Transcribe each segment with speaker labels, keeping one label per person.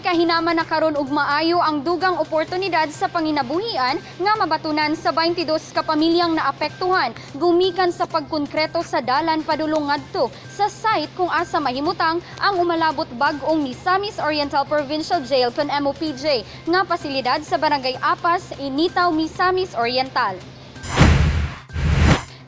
Speaker 1: Gikahinaman na karon og maayo ang dugang oportunidad sa panginabuhian nga mabatunan sa 22 ka pamilyang naapektuhan gumikan sa pagkonkreto sa dalan padulong ngadto sa site kung asa mahimutang ang umalabot bag-ong Misamis Oriental Provincial Jail kon MOPJ nga pasilidad sa Barangay Apas, Initao, Misamis Oriental.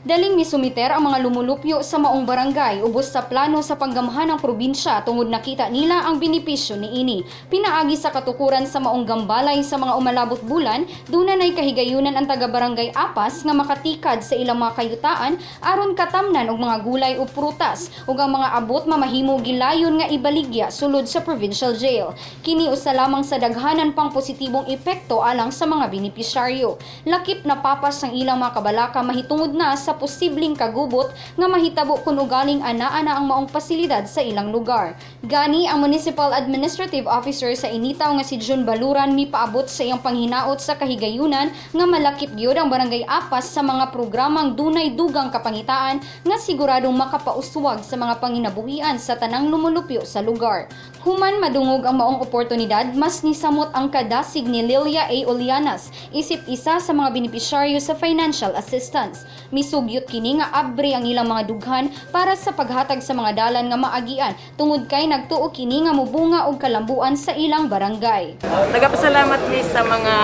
Speaker 1: Daling misumiter ang mga lumulupyo sa maong barangay ubos sa plano sa panggamhan ng probinsya tungod nakita nila ang benepisyo niini. Pinaagi sa katukuran sa maong gambalay sa mga umalabot bulan, duna nay kahigayunan ang taga-barangay Apas nga makatikad sa ilang mga kayutaan aron katamnan og mga gulay o prutas ug ang mga abot mamahimo gilayon nga ibaligya sulod sa provincial jail. Kini usa lamang sa daghanan pang positibong epekto alang sa mga benepisyaryo. Lakip na papas ang ilang mga kabalaka mahitungod na sa posibleng kagubot nga mahitabo kung ugaling anaa na ang maong pasilidad sa ilang lugar. Gani ang Municipal Administrative Officer sa Initao nga si Jun Baluran mipaabot sa iyang panghinaot sa kahigayunan nga malakip gyud ang Barangay Apas sa mga programang dunay dugang kapangitaan nga siguradong makapauswag sa mga panginabuhian sa tanang lumulupyo sa lugar. Human madungog ang maong oportunidad, mas nisamot ang kadasig ni Lilia A. Olianas, isip isa sa mga benepisyaryo sa financial assistance. Misugyot kini nga abre ang ilang mga dughan para sa paghatag sa mga dalan nga maagian tungod kay nagtuo kini nga mubunga og kalambuan sa ilang barangay.
Speaker 2: Nagapasalamat mi sa mga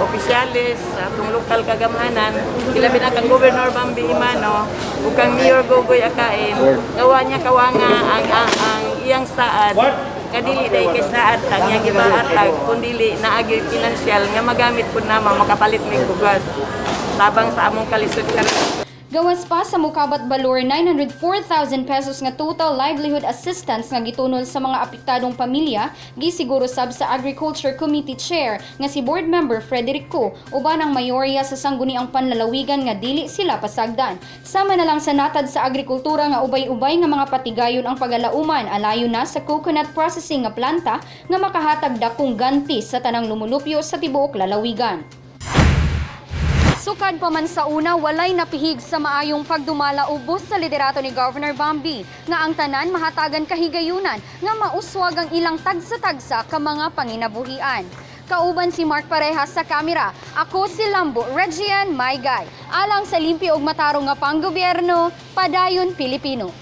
Speaker 2: opisyales sa atong lokal kagamhanan, ilabi na kang Governor Bambi Emano ug kang Mayor Gogoy Acain. Gawa niya kawanga ang iyang saad nga dili dai kay saad lang iyang gipahatag, kundili naagi pinansyal nga magamit pud namo makapalit mig bugas tabang sa among kalisod karon.
Speaker 1: Gawas pa sa mukabat balor 904,000 pesos nga total livelihood assistance nga gitunol sa mga apektadong pamilya, gisiguro sab sa Agriculture Committee Chair nga si Board Member Frederick Co uban ang mayorya sa sangguniang panlalawigan nga dili sila pasagdan. Sama na lang sa natad sa agrikultura nga ubay-ubay nga mga patigayon ang pagalauman alayo na sa coconut processing nga planta nga makahatag dakong ganti sa tanang lumulupyo sa tibuok lalawigan. Sukad pa man sa una, walay napihig sa maayong pagdumala ubos sa liderato ni Governor Bambi nga ang tanan mahatagan kahigayunan nga mauswag ang ilang tagsa-tagsa ka mga panginabuhian. Kauban si Mark Parejas sa kamera. Ako si Lambo Regian Maygay. Alang sa limpyo ug matarong nga panggobyerno, padayon Pilipino.